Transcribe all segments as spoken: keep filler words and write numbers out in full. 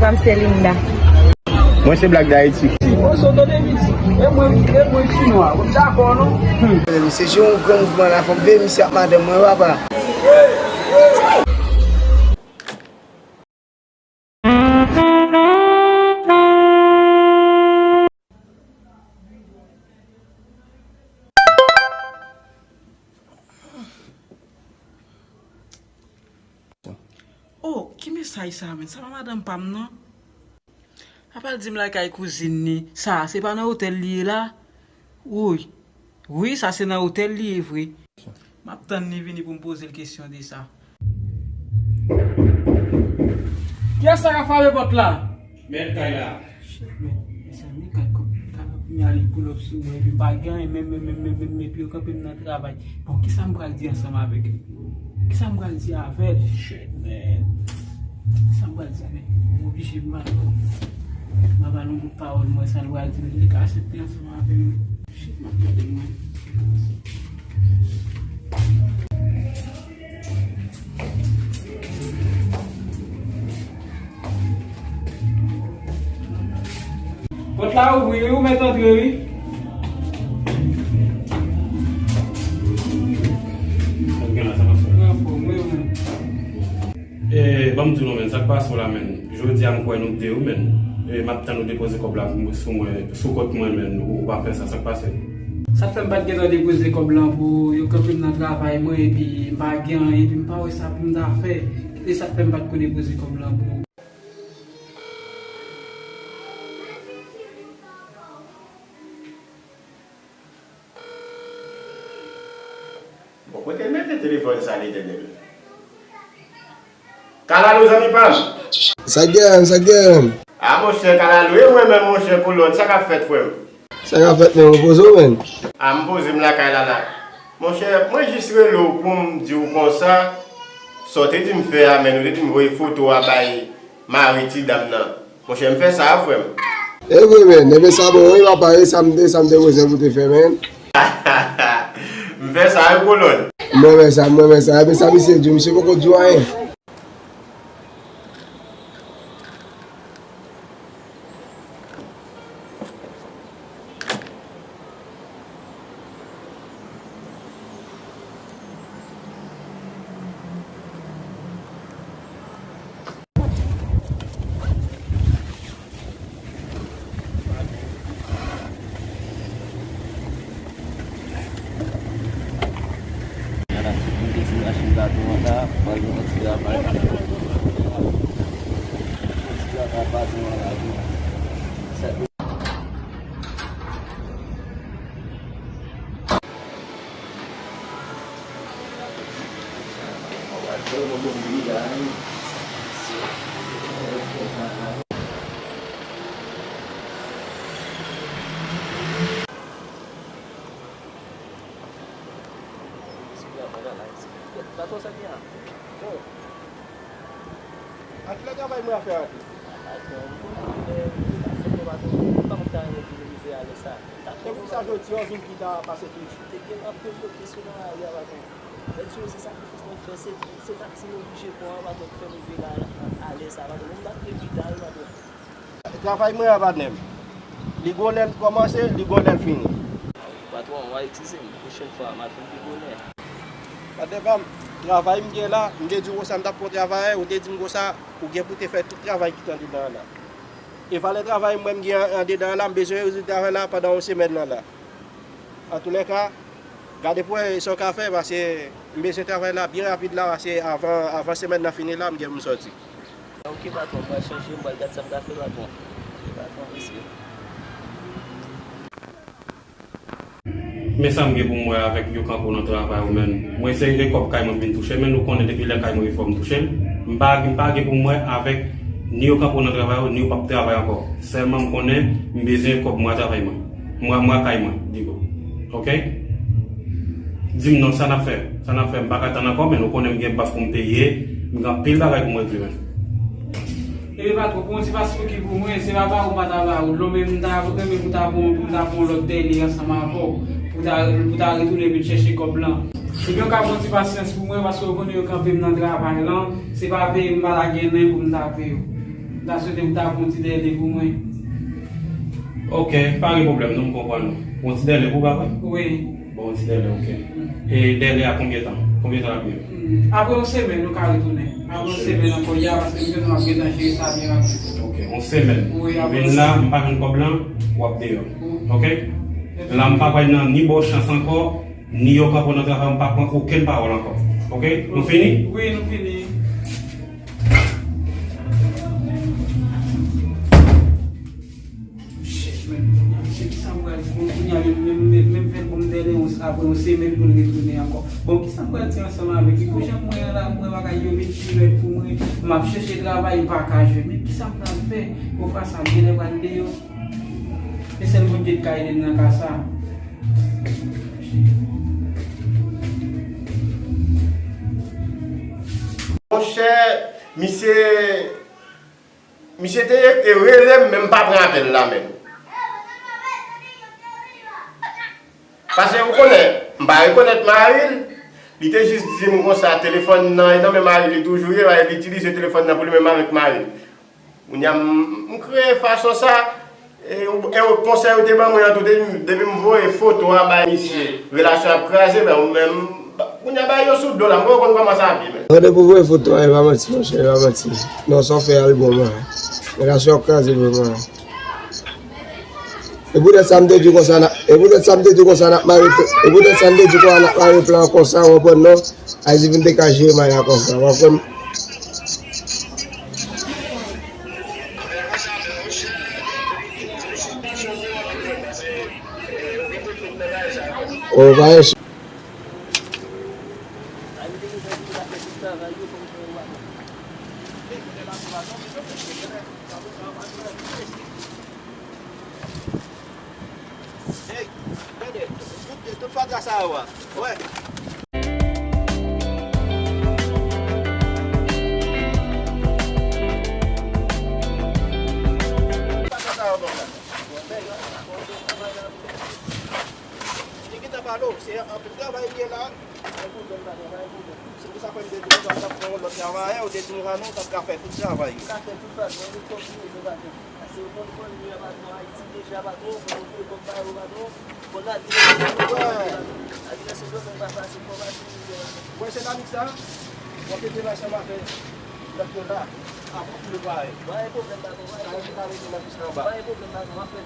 Pam se Linda. Mwen se Black D'Haïti. Oso tande mizik. E mwen, e mwen chinwa. Ou dakò non? Hmm. Se jou yon gran mouvman la, fòk veye misye ak madanm mwen, papa. Oh, ki mesaj sa, menn? Sa pa madanm pa m, non? Apa l di m lakay kouzin li. Sa, se pa nan otèl li ye la? Woy. Wi, sa se nan otèl li ye vre. M ap tann li vini pou m poze l kesyon de sa. Kiyès sa k ap frape pòt la? Mèt kay la. Shit, men, mezanmi, gad kòb, gad kòb, kounye a li pull up sou mwen, epi m pa gen anyen, menm, menm, menm, menm, menm, epi yo kanpe m nan travay. Bon, kisa m pral di ansanm avèk li? Kisa m pral di avè l? Shit, man. Kisa m pral di, men? M oblije m ba l, m ba l yon bout pawòl, mwen, sa l pral di, li ka aksepte ansanm avè m. Shit, m ap gade mwen. Pòt la ouvri wi, ou mèt antre wi. Sa k gen la, sa k ap fèt? Anfòm wi, ou menm? E, ban m di w non, menn, sa k pase w la, menn. Jodi a m kwè nou de wi, menn. E, m ap tann ou depoze kòb la sou mwen, sou kont mwen, menn. Ou, ou pa fè sa, sa k pase? Sa k fè m pa t gentan depoze kòb lan pou yo kanpe m nan travay mwen, epi m pa gen anyen, epi m pa wè sa pou m ta fè. Se sa k fè m pa t ko depoze kòb lan pou. Bon, kote l mete telefòn sa, Letènèl? Kalalou, zanmi pa m. Sa k gen, sa k gen? A, monchè, Kalalou, e mwen menm, monchè, Kolòn, sa k ap fèt, frè m? Sa k ap fèt, men, ou poze w, menn? A, m poze m lakay la, la. Monchè, mwen jis rele w pou m di w konsa, sa w te di m fè a, menn, ou te di m voye foto a bay mari ti dam nan. Monchè, m fè sa a, frè m. E vre, menn. Ebyen, sa bon, wi, papa, e sa m te, sa m te bezwen pou te fè, menn. M fè sa, wi, Kolòn. M renmen sa, m renmen sa. Ebyen, sa misye di w, misye poko di w anyen. Gade, moun ki di machin baton an la, pral gen yon ti travay. Yon ti travay baton an la tou. Sa Patwon, sa ki a? Bon. Ak lè travay mwen a fè rate. Patwon, mwen, mwen, mwen, patwon, mwen pa konn ta renmen vin rive alè sa. Te pou sa jodi a, ou vin pita pase toujou. Te gen anpil moun ki sou nan lari a, patwon. Lè di yo se sakrifis mwen fè, se, se taksi mwen oblije pran an, patwon, pou fè m rive la, alè sa, patwon. Mwen pa t vle pita, wi, patwon. Travay mwen a, patnè m. Li gon lè l kòmanse, li gon lè l fini. Patwon, w a eskize m. Pwochèn fwa, m ap vin pi bonè. Patnè pa m, travay m gen la, m te di w konsa m t ap pran travayè, ou te di m konsa, ou gen pou te fè tout travay ki t andedan an la. E valè travay mwen m gen an, andedan an la, m bezwen rezilta travay la pandan yon semèn lan la. Antoulèka, gade pou wè sa w ka fè, paske m bezwen travay la byen rapid la, paske avan, avan semèn nan fini la, m gen pou m sòti. Ok, patwon, m pral chanje, m pral gad sa m ka fè, patwon. Ok, patwon, mèsi. Men sa m gen pou m wè avèk yo kanpe w nan travay ou, menn. Mwen se e kòb kay mwen vin touche, menn, ou konnen depi lè kay mwen fò m touche l. M pa, m pa gen pou m wè avèk ni yo kanpe w nan travay ou, ni yo p ap travay ankò. Sèlman m konnen m bezwen kòb mwa travay mwen. Mwa, mwa kay mwen, digo. Ok? Di m non, sa n ap fè? Sa n ap fè? M pa ka tann ankò, menn, ou konnen m gen baf pou m peye, m gen anpil bagay pou m regle, menn. Ebyen patwon, pou yon ti pase ki pou mwen, se pa ba ou m pa ta ba ou. Lòm menm m ta renmen pou ta pran, pou ta pran lòt dèyè ansanm avè w, pou ta, pou ta retounen vin chèche kòb lan. Ebyen w ka pran ti pasyans pou mwen, paske w konnen yo kanpe m nan travay lan, se pa peye m pa ta gen nen pou m ta peye w. M ta swete ou ta pran yon ti dèle pou mwen. Ok, pa gen pwoblèm, non, m konprann ou. Yon ti dèle pou papa? Wi. Bon, yon ti dèle, ok. E dèle a konbyen tan? Konbyen tan l ap dire? Hmm, apre yon semèn, nou ka retounen. Apre yon semèn ankò, ya, paske m gentan ap gentan jere sa byen rapid. Ok, yon semèn. Wi, apre yon semèn. Vin la, m pa jwenn kòb lan, w ap deyò. Ok? La, m pa pral nan ni ba w chans ankò, ni yo kanpe w nan travay, m pa pran okenn pawòl ankò. Ok? Nou fini? Wi, nou fini. Shit, man. Kounye a, misye, kisa m pral di? Bon, kounye a, menm, menm, menm, menm fè l pou m dèle yon, apre yon semèn pou l retounen ankò. Bon, kisa m pral di ansanm avèk li? Pou jan mwen an la, mwen bagay yo vin pi rèd pou mwen. M ap chèche travay, m pa ka jwenn. Men kisa m pral fè? Pafwa sa genlè pral deyò. E sèl Bondye ki ka ede m nan ka sa. Monchè, misye, misye te rele m, men m pa pran apèl la menm. Paske ou konnen, m pa rekonèt mari l, li te jis di m konsa, telefòn nan, e nan men mari l li toujou ye, li itilize telefòn nan pou li menm avèk mari l. Kounye a, m, m kreye fason sa, e, e konsèy ou te ban mwen an tou, depi, depi m voye foto a bay misye, relasyon ap kraze, men ou menm, kounye a bay yo sou do la, m poko konn kòman sa ap ye, men. Mande pou voye foto a, e pa manti, monchè, e pa manti. Non, sa w fè a, li bon, man. Relasyon ap kraze, vre, man. E poutèt sa m te di konsa, n a, e poutèt sa m te di konsa, n ap mare, e poutèt sa m te di konsa, n ap mare plan konsa, w konprann, non? Ayiti vin te ka jere may la konsa, w konprann? O, pa yon Hey, tande, tout, tout fatra sa yo a. Wè. Fatra sa yo ban m la. Li gentan pale w, se anpil travay li ye la. Pa gen pwoblèm, patwon, pa gen pwoblèm. Se pou sa fè m te di nou sa, w t ap pran yon lòt travayè, ou te di nou sa non, w t ap ka fè tout travay yo. Ou ka fè tout, patwon, nou kontinye, patwon. Paske yo konn fòmil yo, patwon, Ayiti deja, patwon, fò nou voye kòb ba yo, patwon. Bon, lavi nan sezon, lavi nan sezon, men pa fasil, fò pa sou mizè, patwon. Wè, se nan mix sa, w ap mete l ansanm avèk lòt yo la, avan pou yo pare. Pa gen pwoblèm, patwon, pa gen pwoblèm. Pa gen pwoblèm, patwon, w ap fè.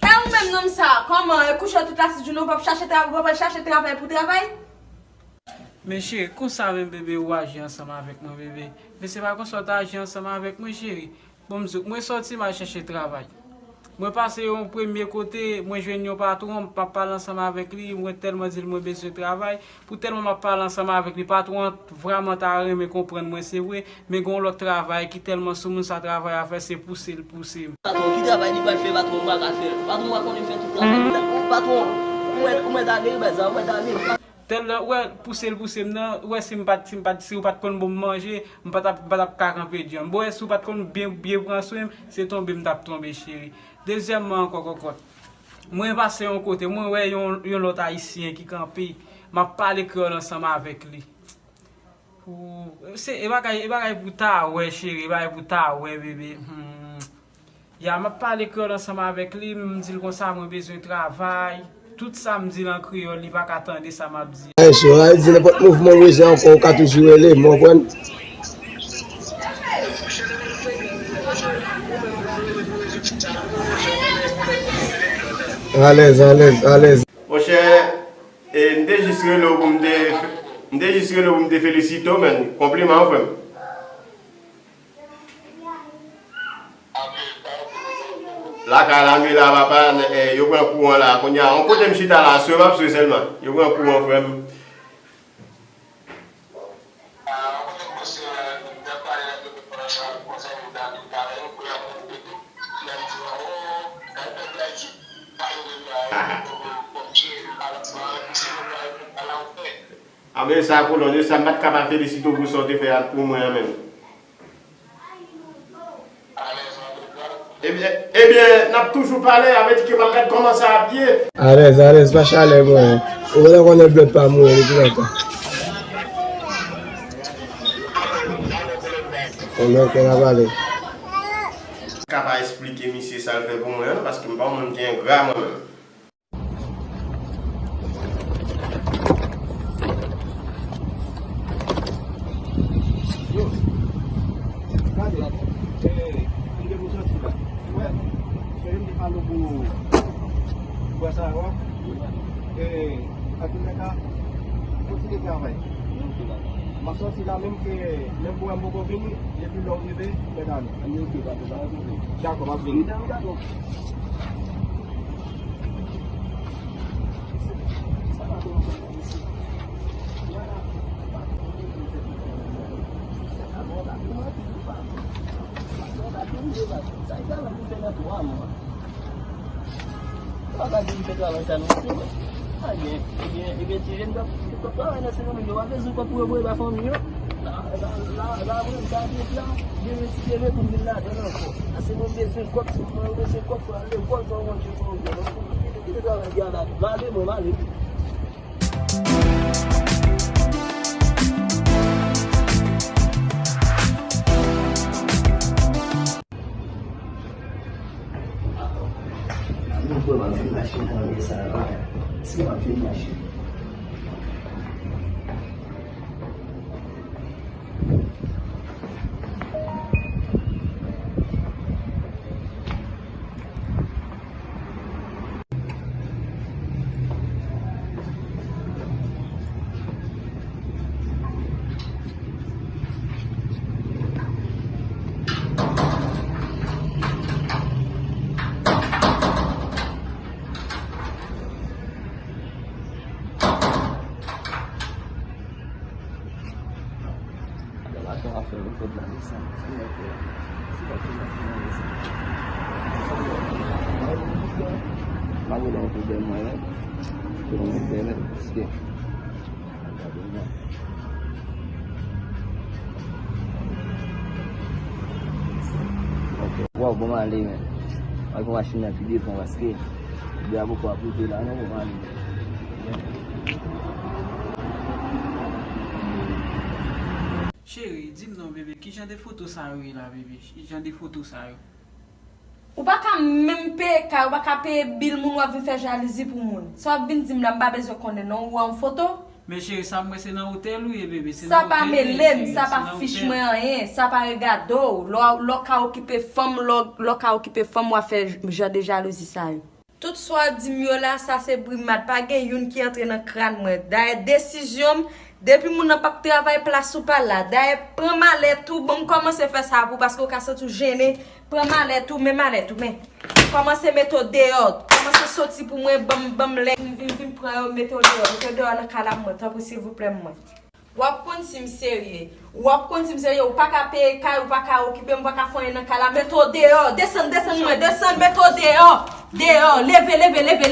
E ou menm nonm sa, kòman, e kouche tout lasijounen, ou p ap chache travay, ou p ap al chache travay pou travay? Men cheri, konsa menm bebe ou aji ansanm avèk mwen bebe. Men se pa konsa w ta aji ansanm avèk mwen cheri. Bon, m di w, mwen sòti m al chèche travay. Mwen pase yon premye kote, mwen jwenn yon patwon, m p ap pale ansanm avèk li, mwen tèlman di l mwen bezwen travay. Pou tèlman m ap pale ansanm avèk li, patwon an vrèman ta renmen konprann mwen, se vre, men gen yon lòt travay ki tèlman sou moun sa travay a fè, se pouse l pouse m. Patwon, ki travay li pral fè, patwon, m pa ka fè l. Patwon, m pa konnen fè tout travay li la. Patwon, ou mèt, ou mèt ale, baz la, ou mèt ale. Tèl lè, ou wè, pouse l pouse m nan, ou wè, si m pa t, si m pa t, si ou pa t konn bon manje, m pa t ap, m pa t ap ka kanpe djanm. Bon, wè, si ou pa t konn byen, byen pran swen m, se tonbe m t ap tonbe, cheri. Dezyèmman ankò, kòkòt, mwen pase yon kote, mwen wè yon, yon lòt ayisyen ki kanpe, m ap pale kreyòl ansanm avèk li. Pou, se, e bagay, e bagay pou ta wè, cheri, e bagay pou ta wè, bebe. Hmm. Ya, m ap pale kreyòl ansanm avèk li, m di l konsa mwen bezwen travay. Tout sa m di l an kreyòl, li pa ka tande sa m ap di. Ayisyen, w a di nenpòt mouvman w bezwen ankò, ou ka toujou rele m, w konprann? Alèz, alèz, alèz. Monchè, e, m te jis rele w pou m te, m te jis rele w pou m te felisite w, men, konpliman, frè m. Lakay la, m ye la, papa, eh, yo pran kouran la. Kounye a, yon kote m chita la, swe m ap swe sèlman. Yo pran kouran, frè m. A, men sa, kolòn, e sa, m pa t ka pa felisite w pou sa w te fè a pou mwen an menm. Ebyen, ebyen, n ap toujou pale, sa vle di ke m ap mèt kòmanse ap ye. Alèz, alèz, pa chalè mwen. Ou genlè konnen blòd pa mouri depi lontan. Konnen ke n ap pale. M ka pa esplike misye sa l fè pou mwen an, paske m pa yon moun ki engra mwen menm. Yo, gade, eh, m te pou sòti la. Wè, se yo m te pale pou, pou sa yo. Eh, antoulèka, kontinye travay. M ap sòti la menm ke lè m pou wè m poko vini, depi lè w rive, mèt ale. Dakò, m ap vini. Sa e travay pou fè nan twa mwa. Ou pa ka di li fè travay sa nan yon semèn. A byen, ebyen, ebyen, ti jèn, kòb, kòb travay nan semèn yo, pa bezwen kòb pou yo voye ba fanmi yo. La, la, la, la, mwen, sa vle di a, demen si Dye vle pou m vin ladan l ankò. Paske mwen bezwen kòb, si mwen bezwen kòb, fò al lekòl, fò manje, fò byen. Kite, kite travay gade la, ale, mwen, ale. Mwen kwè m ap vin mache nan lè sa a. Si m ap vin mache. Gade ajan ap fè rekòd la, men sa, se nèg yo. Se nèg yo, se nèg yo, se nèg yo. M pa gen yon pwoblèm mwen menm. Pou mwen menm, paske. Gade mwen. Ok. Waw, bon, m ale, men. Ak machin nan pi devan, paske de a poko ap rive la, non, bon, m ale. Cheri, di m non, bebe, ki jan de foto sa yo ye la, bebe? Ki jan de foto sa yo? Ou pa ka menm peye kay, ou pa ka peye bil moun, w ap vin fè jalouzi pou moun. Sa w ap vin di m la, m pa bezwen konnen non, ou wè yon foto? Men cheri, sa m wè se nan otèl ou ye, bebe, se nan otèl ou ye, cheri, se nan otèl. Sa pa mele m, sa pa fich mwen anyen, sa pa regade w. Lè w, lè w ka okipe fanm, lè w, lè w ka okipe fanm, w ap fè j-, jan de jalouzi sa yo. Tout sa w ap di m yo la, sa se brimad. Pa gen youn ki antre nan kràn mwen. Dayè, desizyon m, depi moun nan p ap travay, plas ou pa la. Dayè, pran malèt ou, bon, m kòmanse fè sa pou, paske w ka santi w jennen. Pran malèt ou, men malèt ou, men. Kòmanse mete w deyò. Kòmanse soti pou mwen, ban m, ban m lè. Vin, vin, vin pran yo, mete w deyò. Mete w deyò nan kay la pou mwen, tanpri, silvouplè, mwen. W ap konn si m serye. W ap konn si m serye. Ou pa ka peye kay, ou pa ka okipe m, ou pa ka fè anyen nan kay la. Mete w deyò. Desann, desann mwen. Desann, mete w deyò. Deyò. Leve, leve, leve.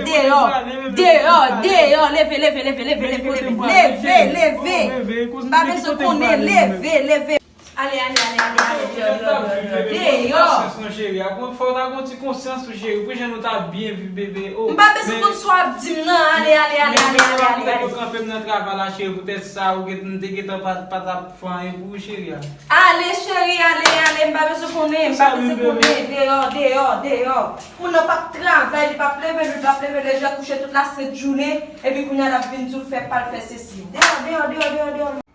Deyò. Deyò, deyò. Leve, leve, leve. Leve, leve. M pa bezwen konnen. Leve, leve. Ale, ale, ale, ale, ale, deyò, deyò, deyò, deyò. Konsyans non, cheri. Apre, fò w ta gon ti konsyans tou, cheri. Pou jan nou ta byen viv, bebe. Oh, m pa bezwen konn sa w ap di m nan. Ale, ale, ale, ale, ale, ale, ale. Ou kanpe m nan travay la, cheri, poutèt sa, ou gen, m te gentan pa, pa t ap fè anyen pou ou, cheri a. Ale, cheri, ale, ale, m pa bezwen konnen, m pa bezwen konnen. Deyò, deyò, deyò. Moun nan p ap travay, li p ap leve, li p ap leve, lejè kouche tout la sent jounen, epi kounye a l ap vin di w fè pa l fè sesi. Deyò, deyò, deyò, deyò, deyò.